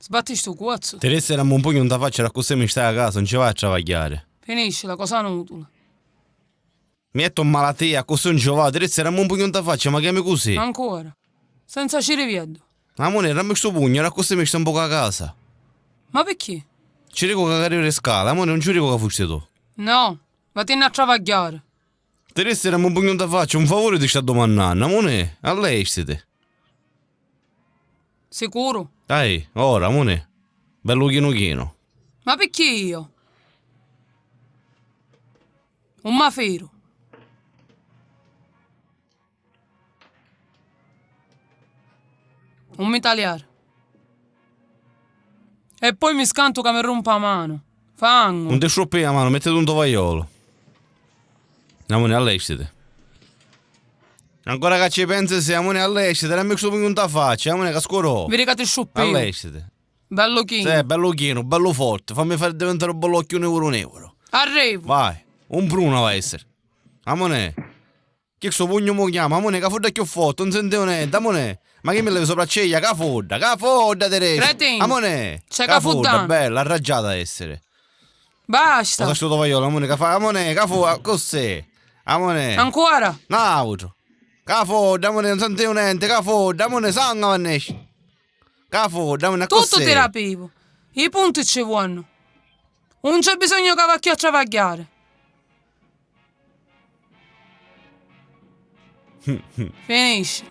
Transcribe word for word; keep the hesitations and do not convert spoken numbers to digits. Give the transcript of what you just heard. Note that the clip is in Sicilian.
Sbatti stu cuozzu. Ti dissi dammi un pugnu nta faccia, d'accussì mi stai a casa, non ci vai a travagghiari. Finiscila, cosa nutula. Mi mettu in malatia, accussì non ci vau, ti dissi dammi un pugnu nta faccia, ma chiami così? Ancora. Senza cirivieddu. Amuni, dammi stu pugnu, d'accussì mi stai un pocu a casa. Ma picchì? Ci dicu ca cadivi di scala, amuni, non ci dicu ca fusti tu. No, vatinni a travagghiari. Ti dissi dammi un pugnu nta faccia, un favuri ti sta dumannannu, amuni, allestiti. Sicuru? Ai, ora, amuni. Bellu chinu chinu. Ma picchì io? Un ma firu. Un mi taliari. E poi mi scantu ca mi rumpu a manu. Fangu. Non ti struppi a manu, mettiti un tovagliolu. Amuni, allestiti. Ancora ca ci pensi, sì, amuni, allestiti, dammi stu pugnu nta faccia, amuni, ca scuru. Viri ca ti struppi. Allestiti. Bellu chinu. Sì, bellu chinu, bellu forti, fammi fari diventari un bellu occhiu niuru niuru. Arrivu. Vai, un pruna va essiri. Amuni. Chi stu pugnu mu chiama? Amuni, ca fudda chiù forti, non sentiu nenti, amuni. Ma chi mi levi sopracciglia? Ca fudda, ca fudda ti dissi. Cretinu. Amuni. C'è ca fudda, bella, arraggiata essiri. Basta. Cosa stu tovagliolu, amuni, ca fa? Amuni, ca fu, così. Amuni. Ancora? N'autru. Ca fudda, amuni, non sentiu nenti, ca fudda, amuni, sangu va nesci. Ca fudda, amuni, così. Tuttu ti rapivu. I punti ci vuonnu. Un c'è bisognu ca va chiù a travagghiari. Finisci.